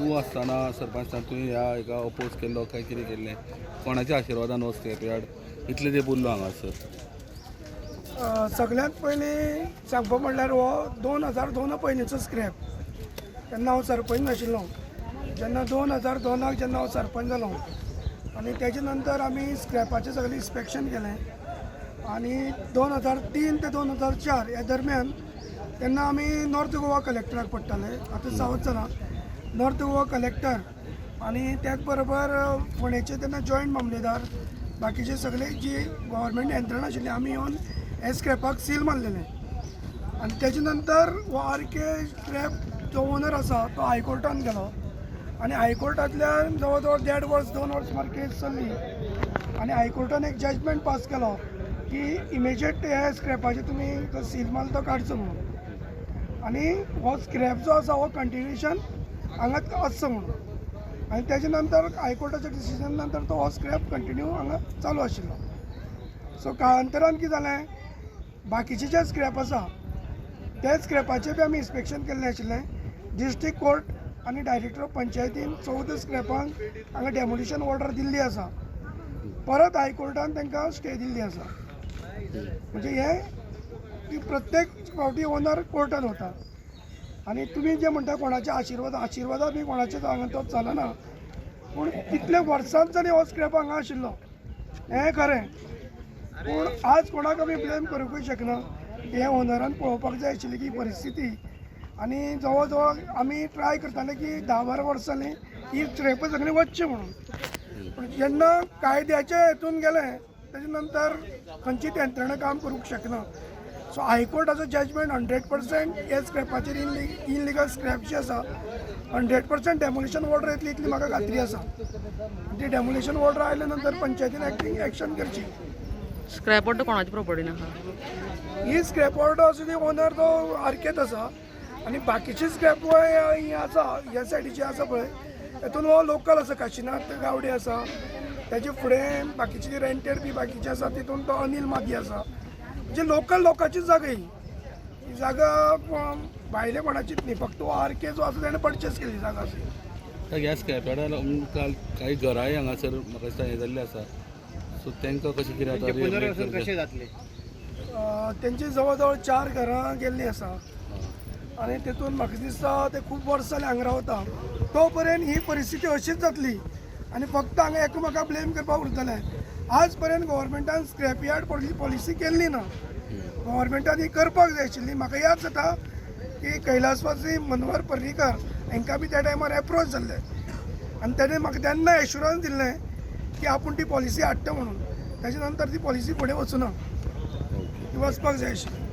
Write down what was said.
तूं आसतना सरपंच आसतना तुवें ह्या हेका अपोज केल्लो काय कितें केल्लें? कोणाच्या आशिर्वादान हो स्क्रॅप यार्ड इतले तेंप उरलो हांगासर? सगळ्यांत पयलीं सांगपा म्हणल्यार हो 2002 पयलींचो स्क्रॅप. तेन्ना हांव सरपंच नाशिल्लो. जेन्ना 2002क जेन्ना हांव सरपंच जालो आनी तेजे नंतर आमी स्क्रॅपाचें सगळें इन्स्पेक्शन केलें आनी 2003 ते 2004 ह्या दरम्यान तेन्ना आमी नॉर्थ गोवा कलेक्टराक पडटाले, आतां सावथ जाला. नॉर्थ गोवा कलेक्टर आनी त्याच बरोबर फोंडेचे तेन्ना जॉयंट मामलेदार, बाकीचे सगळे जी गव्हर्मेंट यंत्रणा आशिल्ली, आमी येवन हे स्क्रॅपाक सील मारलेलें. आनी तेजे नंतर हो आर के स्क्रॅप जो ओनर आसा तो हायकोर्टान गेलो आनी हायकोर्टांतल्यान जवळ जवळ देड वर्स, 2 वर्स सुमार केस चल्ली आनी हायकोर्टान एक जजमेंट पास केलो की इमिजिएट हे स्क्रॅपाचे तुमी जो सील मारला तो काडचो म्हणून आनी हो स्क्रॅप जो आसा हो कंटिन्युएशन हांगा आसचो म्हणून. आनी तेजे नंतर हायकोर्टाच्या डिसिजन नंतर तो हो स्क्रॅप कंटिन्यू हांगा चालू आशिल्लो. सो काळांतरान कितें जालें, बाकीचे जे स्क्रॅप आसा ते स्क्रॅपाचें बी आमी इन्स्पेक्शन केल्लें आशिल्लें. डिस्ट्रिक्ट कोर्ट आनी डायरेक्टर ऑफ पंचायतीन 14 स्क्रॅपांक हांगा डेमोलिशन ऑर्डर दिल्ली आसा. परत हायकोर्टान तांकां स्टे दिल्ली आसा. म्हणजे हे की प्रत्येक फावटी ओनर कोर्टान वता. आनी तुमी जे म्हणटा कोणाचे आशिर्वाद, आशिर्वादा बी कोणाचे हांगा तो चलना. पूण कितले वर्सांत जाली हो स्क्रॅप हांगा आशिल्लो हें खरें. पूण आज कोणाक आमी ब्लेम करूंकूय शकना. हें ओनरान पळोवपाक जाय आशिल्ली की परिस्थिती. आनी जवळ जवळ आमी ट्राय करताले की 10-12 वर्सां जालीं ही स्क्रॅप सगळीं वचची म्हणून. पूण जेन्ना कायद्याच्या हेतून गेले तेजे नंतर खंयचीच यंत्रणा काम करूंक शकना. सो हायकोर्टाचो जजमेंट 100% हे स्क्रॅपाचेर, इनलिगल स्क्रॅप जी आसा, 100% डेमोलिशन ऑर्डर येतली इतली म्हाका खात्री आसा. आनी ती डेमोलिशन ऑर्डर आयल्या नंतर पंचायतीन एक्टिंग एक्शन करची. स्क्रॅप ऑर्डर कोणाची प्रॉपर्टी आहा? ही स्क्रॅप ऑर्डर आसा ती ओनर तो आरकेत आसा आनी बाकीची स्क्रॅप ही आसा ह्या सायडीची आसा पळय, तेतून हो लोकल आसा, काशिनाथ गावडे आसा. तेजे फुडें बाकीची रेंटेड बी बाकीचे आसा, तितून तो अनिल मादी आसा. म्हणजे लोकल लोकांची जागा ही. ही जागा भायले कोणाचीच न्ही. फक्त हो आर के जो आसा तेणें परचेस केल्ली जागा आसा. ह्या स्क्रॅप यार्डार काल काही घरांय हांगासर म्हाका दिसता हें जाल्लें आसा, सो तांकां कशें कितें आतां पुनर्वसन कशें जातलें? तेंची जवळ जवळ चार घरां गेल्लीं आसा आनी तेतून म्हाका दिसता ते खूब वर्सां जालीं हांगा रावता. तो पर्यंत ही परिस्थिती अशीच जातली आनी फक्त हांगा एकामेका ब्लेम करपाक उरतले. आज पर्यंत गव्हर्मेंटान स्क्रॅप यार्ड पॉलिसी केल्ली ना. गव्हर्मेंटान ही करपाक जाय आशिल्ली. म्हाका याद जाता की कैलासवासी मनोहर पर्रीकर हांकां बी त्या टायमार एप्रोच जाल्ले आनी तेणें म्हाका तेन्ना एश्युरन्स दिल्लें की आपूण ती पॉलिसी हाडटा म्हणून. ताच्या नंतर ती पॉलिसी फुडें वचूना. ती वचपाक जाय आशिल्ली.